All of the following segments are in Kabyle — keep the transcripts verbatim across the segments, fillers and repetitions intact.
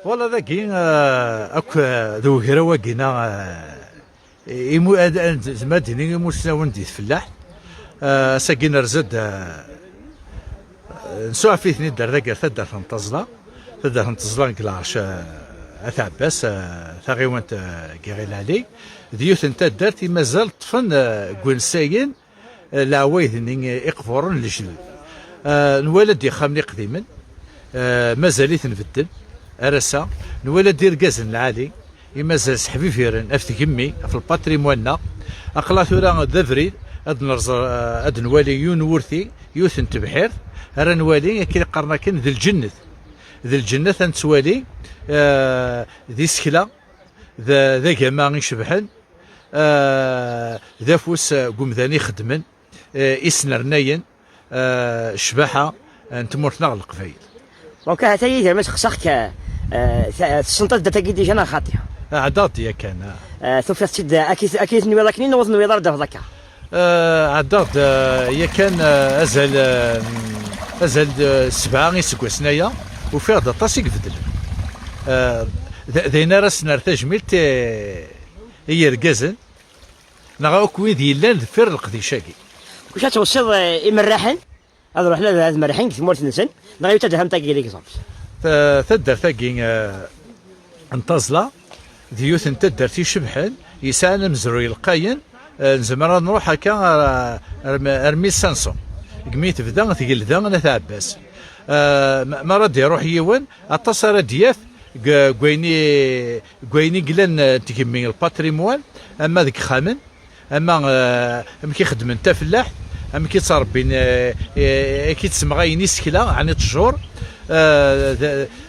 Wala dagi, eh, akk, eh, d ugraw-agi-na, eh, imu-, ad, ad, zma ad d-iniɣ imusnawen di tfellaḥt. Eh, ass-agi nerza-d, eh, nsuɛef-iten-id ar dagi ar taddart n Taẓla. Taddart n Taẓla deg Lɛerc, eh, At Ɛebbas, eh, taɣiwant, eh, Giɣil Ɛli. D yiwet n taddart i mazal ṭṭfen, eh, deg wansayen, eh, leɛwayed-nni iqburen n lejdud. Eh, nwala-d ixxamen iqdimen, eh, mazal-iten bedden ar ass-a. Nwala-d irgazen lɛali i mazal sḥbibiren ɣef tgemmi, ɣef lpatrimwan-nneɣ. Aql-aɣ tura d abrid ad nerẓ-, eh, ad nwali yiwen n wurti, yiwet n tebḥirt, ara nwali akken i qqaren akken d lǧennet. D lǧennet ad nettwali, eh, d isekla, d, d agama icebḥen, eh, d afus, eh, n wemdan ixeddmen, eh, isnernayen, eh, ccbaḥa, eh, n tmurt-nneɣ n Leqbayel. Donc, ha-t-a Yidir, ma sseqsaɣ-k, eh, eh, tessneḍ taddart-agi déjà neɣ xaṭi? Ɛeddaɣ-d yakan, ah. Eh, tufiḍ-tt-id, eh, akken, akken i tenwiḍ akken, neɣ ur tenwiḍ ara d-tafeḍ akka? Eh, ɛeddaɣ-d, eh, yakan, eh, azal, eh, azal, eh, sebɛa iseggasen aya, ufiɣ-d aṭas i ibeddlen. Eh, d, d ayen ara s-nerr tajmilt, eh, i yirgazen, neɣ akk wid yellan deffir leqdic-agi. Wacu ad tweṣṣiḍ, eh, imerraḥen? Ad ruḥen ad, ad merrḥen deg tmurt-nsen, neɣ yiwet ad d-hant tagi, l'exemple? Ta-, taddart-agi, eh, n Taẓla, d yiwet n taddart icebḥen, yesɛan amezruy lqayen, eh, nezmer ad nruḥ akka ar, ar, ar mille cinq cents, deg mi tebda tgelda n At Ɛebbas. Eh, ma, ma ara d-iruḥ yiwen, aṭas ara d-yaf deg, deg wayen i, deg wayen i yellan, eh, n tgemmi, lpatrimwan, ama deg yexxamen, ama, eh, amek i xeddmen tafellaḥt, amek i ttrebbin, eh, eh, amek i ttemɣayen isekla, ɛni ttjur. Eh, d,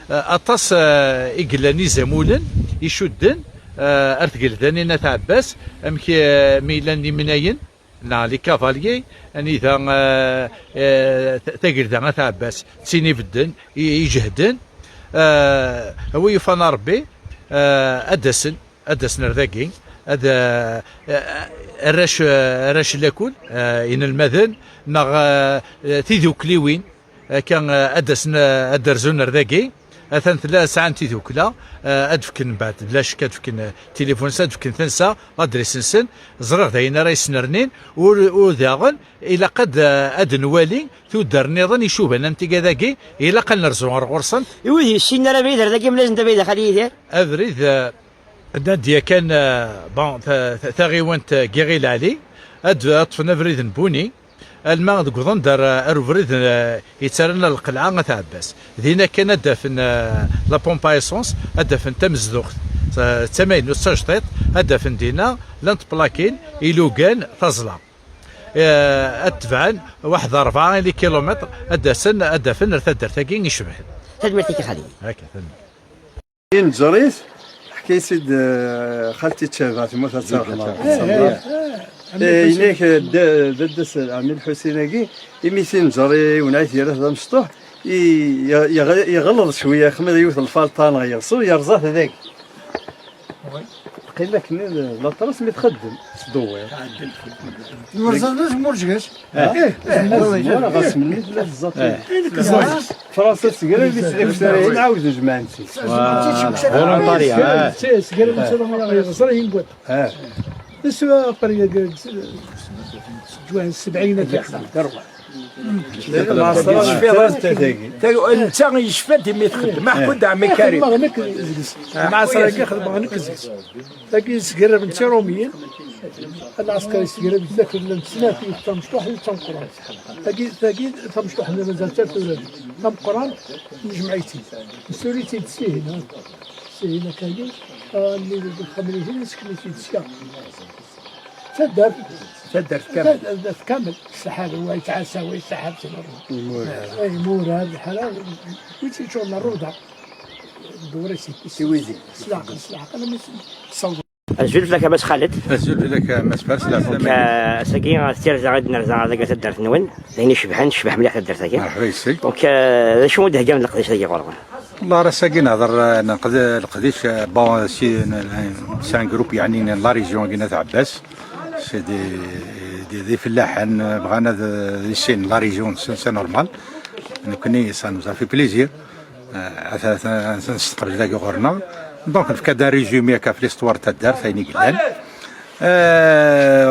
eh, aṭas, eh, i yellan izamulen icudden, eh, ar tgelda-nni n At Ɛebbas, amek, eh, mi llan imnayen, neɣ les cavaliers, anida, eh, eh, t-, tagelda At Ɛebbas, d tin ibedden, i, ijehden. Eh, a wi yufan a Rebbi, eh, ad d-asen, ad d-asen ar dagi, ad, eh, eh, arrac, eh, arrac n lakul, eh, inelmaden, neɣ, eh, tidukliwin, akka, eh, ad d-asen, eh, ad d-rzun ar dagi. Atan tella sɛan tidukla, eh, ad d-fken mbeɛd, bla ccek ad d-fken, eh, tilifun-nsen, ad d-fken tansa, ladris-nsen. Ẓriɣ d ayen ara yesnernin, ur, ur daɣen ilaq ad, eh, ad nwali tuddar nniḍen icuban am tigad-agi, ilaq ad nerzu ar ɣur-sent. I wid yessinen ara abrid ar dagi, mlazen-d abrid a Xali Yidir? Abrid, eh, Nnan-d yakan, eh, bon, ta-, ta-, taɣiwant, eh, Giɣil Ɛli, ad, ad ṭṭfen abrid n Buni, alma deg uḍend ar, ar ubrid, eh, yettarran ar lqelɛa At Ɛebbas. Din akken ad d-afen, eh, la pompe à essence, ad d-afen tamezduɣt, eh, d tamaynut, d tajdiṭ, ad d-afen dinna, llant tplakin, ilugan, taẓla. Eh, ad tebɛen waḥed rebɛa les kilomètres, ad d-asen, ad d-afen ar taddart-agi icebḥen. Tanemmirt-ik a Xali. Akka, tanemmirt. Neǧǧer-it, teḥka-yi-tt-id, eh, xalti Ttaba, temmut ad terḥem. Eh, eh, eh, eh, inek, eh, d-, d-, d-, s-, Ɛmi Lḥusin-agi, imi t-inǧer i Wenɛit yerra-t d amecṭuḥ, i, i, iɣ-, iɣelleḍ cwiya, xmiḍ yiwet n lfalṭa neɣ yeɣṣu, yerẓa-t dagi. Teqqim akken d laṭer-is mi txeddem, tettdewwir. Tɛeddel txeddem. Iwerẓan d azemmur seg-s. Eh. Eh, azemmur, ɣas melmi tella tẓa-tt. Eh. Fransa tesgerreb-itt d akessar-ihin, ɛawden jemɛen-tt-id. Voilà. Volontariat, eh. Tesgerreb-itt d yeẓra-hin n waṭṭan. Eh. Teswa aqrib-agi, ǧwan sebɛin. Netta yecfa-d imi txeddem. Aḥku d ɛemmi Karim. Xedmeɣ nekk deg-s. Lɛasra-agi xedmeɣ nekk deg-s. Tagi yesgerraben d tiṛumiyin. Lɛesker yesgerrab d akk llant snat, yiwet d tamecṭuḥt, yiwet d tameqqrant. Tagi, tagi d tamecṭuḥt mazal-tt ar tura. Tameqqrant nejmeɛ-itt-id. Nessuli-tt-id sihna. Sihna tagi, ah, nni deg uxxam-nni, nesken-itt-id sya. Taddart. Taddart kamel. Taddart kamel. Ṣṣeḥḥa, wa yettɛassa, wa yesseḥḥab si lṛuda. Imurar. Eh, imurar, lḥala, wi tt-yeččuren rruda. Ddewr-is. Tiwizi. S leɛqel, s leɛqel, amek tessawḍeḍ. Azul fell-ak a Mass Xaled. Azul fell-ak a Mass Fares, la. Donc, euh, ass-agi, d tirza i d-nerza deg taddart-nwen. D ayen icebḥen, tecbeḥ mliḥ taddart-agi. Merḥba yes-k. Donc, euh, d acu i d-theggam d leqdic-agi ɣur-wen? Wallah, ar ass-agi nehder, eh, neqd-, leqdic, eh, bon, si, n, n, c'est un groupe, yeɛni, n la région-agi n At Ɛebbas. C'est des, des, des fellaḥen, eh, bɣan ad, eh, issinen la région, c'est, c'est normal. Nekkni, ça nous a fait plaisir. Atan nesteqbel dagi ɣur-neɣ. Donc, nefka-d un résumé akka ɣef l'histoire n taddart, ayen i yellan. Euh,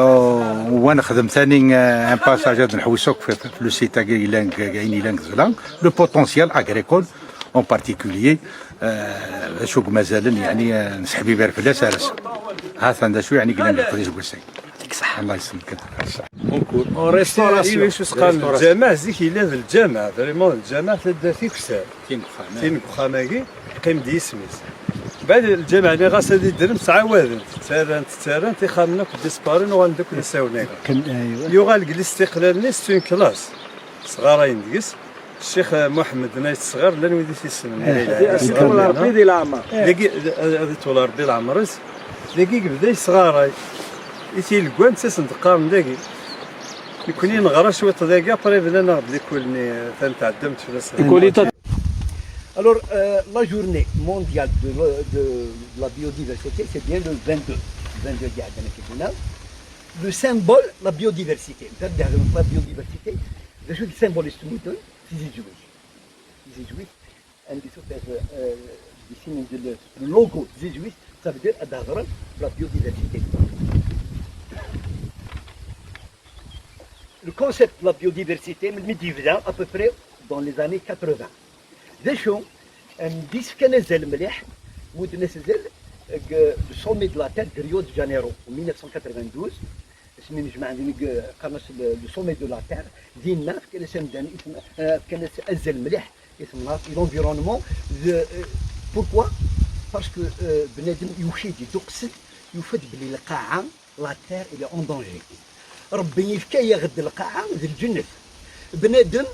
wa nexdem tani, euh, un passage ad nḥewwes akk f, f, f le site-agi yellan g, ayen yellan g tzla, le potentiel agricole en particulier, euh, d acu i mazalen, yeɛni, euh, nesseḥbiber fell-as ar ass-a. Ha-t-an d acu, yeɛni, yellan g leqdic n wass-agi. Yesɛa. Allah yesselmek-d. Restauration. Iwacu s-qqaren lǧameɛ, zik yella d lǧameɛ, vraiment d lǧameɛ, taddart ikessar. Tin deg uxxam-agi, teqqim-d yisem-is. Mbeɛd lǧameɛ-nni ɣas ad iddrem, ttɛawaden-t, ttarran-t, ttarran-t, ixxamen akk disparen, uɣalen-d akk d asawen-agi. Yuɣal deg listiqlal-nni, c'est une classe. Sɣarayen deg-s. Ccix Muḥemmed Nayt Sɣir, llan wid i t-yessnen. Ad iṭul Rebbi di leɛmer. Dagi, ad iṭul Rebbi leɛmer-is. Dagi yebda yesɣaray. I tilegwa, ttasen-d qqaren dagi. Nekkni neɣra cwiṭ dagi, après bnan-aɣ-d likul-nni, tan tɛeddamt fell-as. Likul-i ta- Alors, euh, la journée mondiale de, de, de la biodiversité, c'est bien le vingt-deux. Vingt-deux d-iɛeddan akka dinna. Le symbole, la biodiversité. La biodiversité, d acu d symbole, s tmudden, tizizwit. Tizizwit, anda i tufiḍ, euh, dessiner le, le logo tizizwit, ça veut dire ad d-hedren la biodiversité. Le concept de la biodiversité, melmi d-yebda, à peu près dans les années quatre-vingts. D acu, euh, d-yessefkan azal mliḥ, mudden-as azal, deg, euh, le sommet de la Terre de Rio de Janeiro, en mille neuf cent quatre-vingt-douze, asmi nejmaɛen din, deg, qqaren-as le, le sommet de la Terre, dinna fkan-as amdan, isem-, euh, fkan-as azal mliḥ i temnaḍt, i l'environnement. De, euh, pourquoi? Parce que, euh, bnadem yuki-d, yedduqes-d, yufa-d belli lqaɛa, la terre, elle est en danger. Rebbi yefka-yaɣ-d lqaɛa d lǧennet. Bnadem,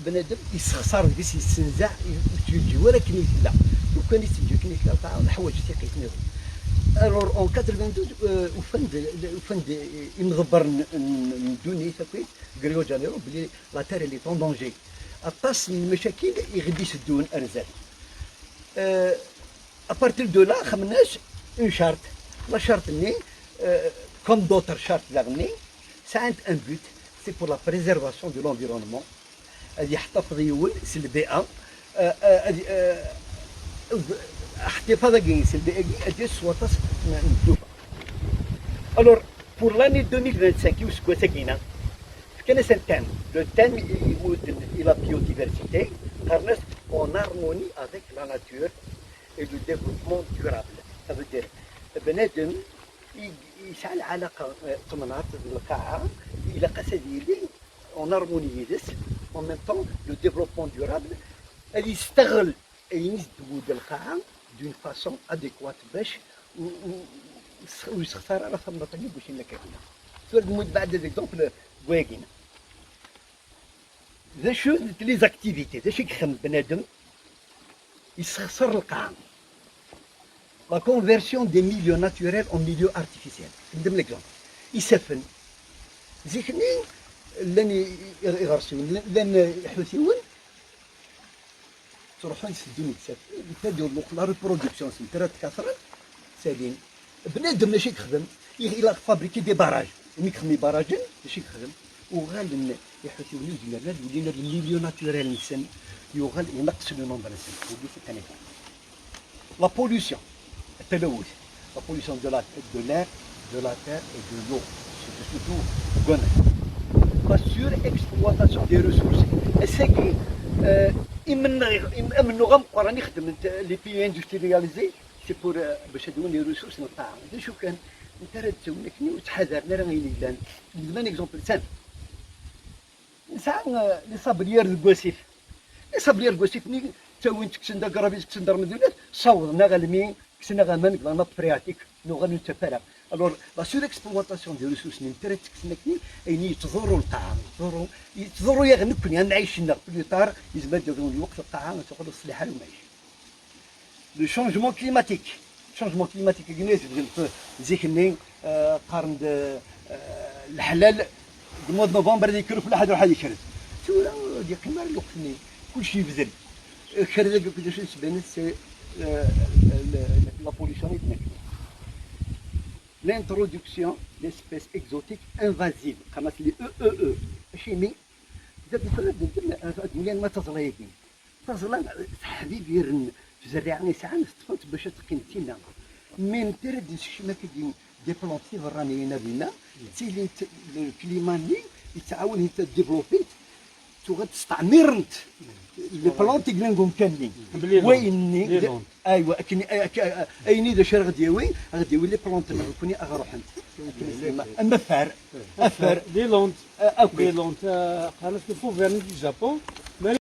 bnadem yessexṣar deg-s, yessenzeɛ, ur tt-yeǧǧi wara akken i tella. Lukan i tt-teǧǧa akken i tella lqaɛa, neḥwaǧ tiqit niḍen. Alors, en quatre-vingt-douze, euh, ufan-d, ufan-d, euh, imḍebbren n, n, n ddunit akk, deg Rio de Janeiro, belli la terre, elle est en danger. Aṭas n lmacakil i ɣ-d-iteddun ar zdat. Euh, à partir de là, xemmen-as une charte. La charte-nni, euh, comme d'autres chartes daɣen-nni, sɛant un but, c'est pour la préservation de l'environnement. Ad yeḥtafeḍ yiwen s lbi'a, euh, euh, ad, euh, احتفاظ-agi s lbi'a-agi, ad d-yas s waṭas n, n tlufa. Alors, pour l'année deux mille vingt-cinq, i useggas-agi-na, fkan-as un thème. Le thème i, i, i la biodiversité, qqaren-as en harmonie avec la nature et le développement durable. Ça veut dire, bnadem i, yesɛa lɛalaqa, eh, d temnaḍt, d lqaɛa, ilaq-as ad yili en harmonie yid-s, en même temps, le développement durable, ad yesteɣl ayen i s-d-tmudd lqaɛa d'une façon adéquate bac ur, ur, ur yessexṣar ara tamnaḍt-agi deg wakken akka kna. Tura d-nmudd beɛd d exemple n wayagi-na. D acu d les activités, d acu i yexdem bnadem yessexṣar lqaɛa? La conversion des milieux naturels en milieux artificiels. Ndem l'exemple. Isaffen. Zik-nni llan i, i, iɣersiwen, llan, llan iḥutiwen, ttruḥun teddun deg isaffen, ad d-iḍluq la reproduction-nsen, tra tkatren, salin. Bnadem acu i yexdem? Il a fabriqué des barrages. Imi yexdem ibarajen, acu i yexdem? Uɣalen iḥutiwen ur zmiren ad ulin ar le milieu naturel-nsen, yuɣal ineqqes le nombre-nsen. Wagi c'est un exemple. La pollution, talawt, la pollution de la, de l'air, de la terre et de l'eau. C'est surtout deg waman. La surexploitation des ressources. Ass-agi, euh, imenɣi, im-, amennuɣ ameqqran i xeddment les pays industrialisés, c'est pour, euh, bac ad d-awin les ressources n lqaɛa. D acu kan, netta ara d-ttawin akken ur ttḥadaren ara ayen yellan. Nexdem un exemple simple. Nesɛa, euh, les sablières deg wasif. Les sablières deg wasif-nni ttawin-t, kksen-d agravier, kksen-d rrmedunat, ssawḍen-aɣ almi kksen-aɣ aman deg la nappe phréatique, nuɣal ur nettaf ara. Alors, la surexploitation des ressources-nni, netta ara tt-kksen akken, ayen yettḍurru lqaɛa, yettḍurru, yettḍurru-yaɣ nekkni, amɛic-nneɣ, plus tard, yezmer ad d-yaweḍ lweqt lqaɛa ad tuɣal ur teṣliḥ ara i umɛic. Le changement climatique. Changement climatique, akken i tebdem zik-nni, euh, qqaren-d, euh, leḥlal, deg mois de novembre ad yekker uflaḥ, ad iruḥ ad yekred. Tura, ur d-yeqqim ara lweqt-nni. Kullec yebdel. Kra dagi akk d acu yettbanen, c'est, euh, le, le, la pollution i d-nekk. L'introduction d'espèces exotiques invasives, qqaren-as les E E E. Acimi? Zad tura ad d-, ad d-, ad d-, ad d-, ad d-, ad d-, ad d-, Taẓla teḥbib irn tzerriɛa i sɛan teṭṭfent bac ad teqqim d tinna. Mi netta ara d-nessekcem akk des plantes tiberraniyin ar dinna, ttilint le climat-nni yettɛawan-int ad développent, tuɣal testɛmirent les plantes i yellan deg umkan-nni. Wayen-nni, aywa, akken, ayen i d acu ara ɣ-d-yawi, ɣ-d-yawi les plantes neɣ nekkni ad ɣ-ruḥent. Akken i s-yenna, am afar, afar, les landes, akk les landes, qqaren-as le faux vernis du Japon.